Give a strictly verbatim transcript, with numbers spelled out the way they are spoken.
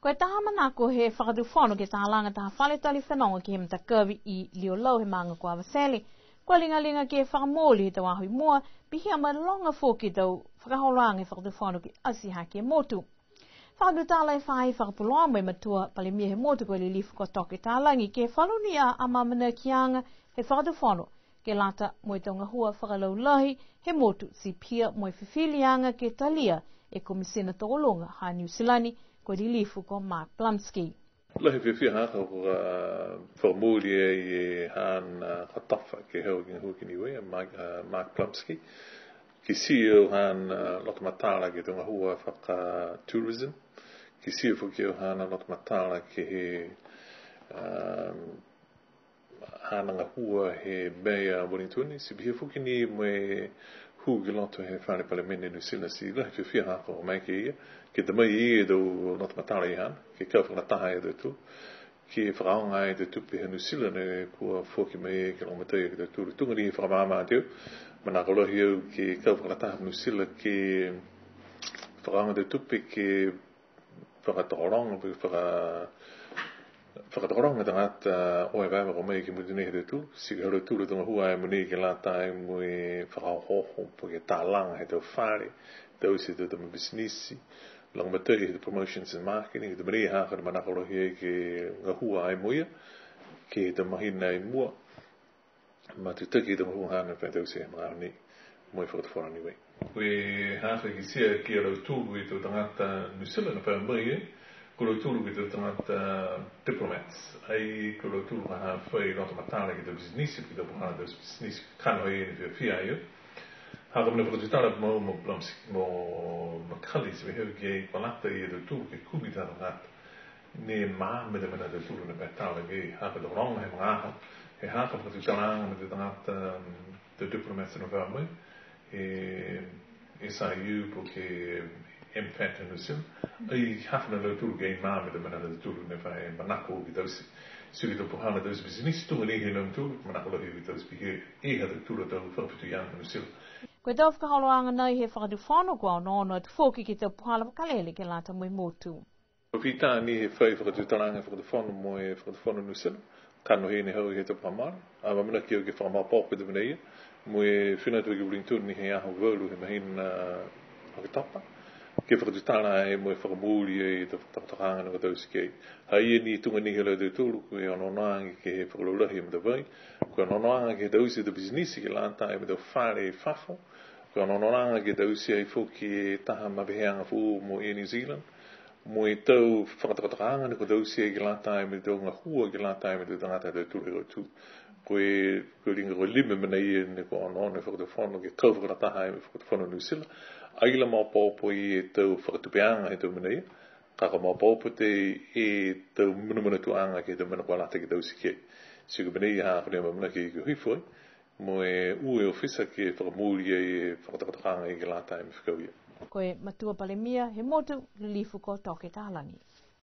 Ko e taha manako he Fakatufono ke talaga taha fale tali fenoga ke he matakavi i Liolau he maaga ko Avatele, kua ligaliga ke fakamooli he tau aho i mua, pihia mo e loga foki e tau fakaholoaga he Fakatufono ke ati hake e motu. Fakatutala e faahi fakapuloa mo e matua Palemia he motu ko e Lilifu ko Toke Talagi ke he falu ni a amaamanakiaga he Fakatufono ke lata mo e tau gahua fakalaulahi he motu, ti pihia mo e fifiliaga ke talia e Komisina Tokoluga ha Niu Silani ko e Lilifu ko Mark Blumsky. Lahi e fiafia ha ko e, a, fakamooli ai e haana, a, kotofa ke he gahua ki Niue, a Mark, a, Mark Blumsky. Kitia e au haana, a, loto matala ke he tau gahua faka-tourism. Kitia foki e au haana loto matala ke he, a, haana gahua he Mayor Wellington, ti pihia foki ni mo e hū ki loto he fale Palemene Niu Silani, ti lahi e fiafia ha ko e o mai ki a ia, ke ta mai e ia e tau loto matala ia haana, ke kau fakalataha e tautolu, ke fakaaoga e tau tupe ha Niu Silani ne kua foki mai ke lagomatai e tautolu. Tuga ni he fakamaama atu, manako lahi au ke kau fakalataha mo Niu Silani ke fakaaoga e tau tupe ke fakatokologa, faka-, fakatokologa e tagata o e vaevae kua o mai ke he motu nei ha tautolu, ti ko e ha lautolu a tau gahua he mogonei ke lata mo e fakaohooho, po ke talaga he tau fale, taute e tau tama pisinisi, lagomatai he tau promotions and marketing, he tau mena ia ha ko e manako lahi ai ke gahua ai mo ia, ke he tau mahina i mua. Matutaki e tau gahua haana ne fa taute he magaaho nei mo e Fakatufono Niue. Ko e ha ko e kitia ki a lautolu e tau tagata Niu Silani ne fa mai e, ko lautolu ko e tau tagata diplomats. Ai ko lautolu ha fai loto matala ke he tau pisinisi, ke he tau puhala tau pisinisi, kanohi e fiafia ai. Ha ko e mena fakatutala mo, mo Blumsky, mo, mo Cully, ti pehē ke kua lata ia lautolu ke kumi taha tagata ne maama e mena ha tautolu ne fa tala ke, ha ko e tokologa he magaaho, he ha ko e fakatutalaaga mo e tau tagata, um, tau diplomats ne fa mai, e, S I U po ke MFAT ha Niu Silani, ai hafana a lautolu ke maama e mena ha tautolu ne fa manako ke taute. Ti ko e tau puhala taute pisinisi tuga ni he lautolu, manako lahi ke taute pihia e ha tautolu a tau fakafetuiaga ha Niu Silani. Ko e tau fakaholoaga nei he Fakatufono kua onoono atu foki ke he tau puhala vakalele ke lata mo e motu. Ko e fita ni he fai fakatutalaaga Fakatufono mo e Fakatufono Niu Silani, kanohi ni hau he tau puhala, amaamanaki au ke fakamaopoopo e tau mena ia, mo e fina atu ki Wellington ni he aho valu he mahina Oketopa, ke fakatutala ai mo e fakamooli ai e tau fakatokatokaaga ne kua taute ki ai. Ha ia ni tuga ni he lautolu, ko e onoonoaga ke he fakalaulahi e matavai, ko e onoonoaga ke taute e tau pisinisi ke lata mo e tau fale i fafo, ko e onoonoaga ke taute ai foki e taha maveheaga foou mo Air New Zealand, mo e tau fakatokatokaaga ne kua taute ai ke lata mo e tau gahua ke lata mo e tau tagata ha tautolu he kautū. Ko e, ko e liga ko e lima mena ia ne kua onoono e Fakatufono ke kau fakalataha mo e Fakatufono Niu Silani. Ai la maopoopo e tau fakatupeaga he tau mena ia, ka kua maopoopo tei e tau manamanatuaga ke he tau mena kua lata ke taute ki ai. Ti ko e mena ia ha ko e amaamanaki ke hifo ai, mo e ua e ofisa ke fakamooli ai e fakatokatokaaga ke lata mo e fekau ia. Ko e matua Palemia he motu, Lilifu ko Toke Talagi.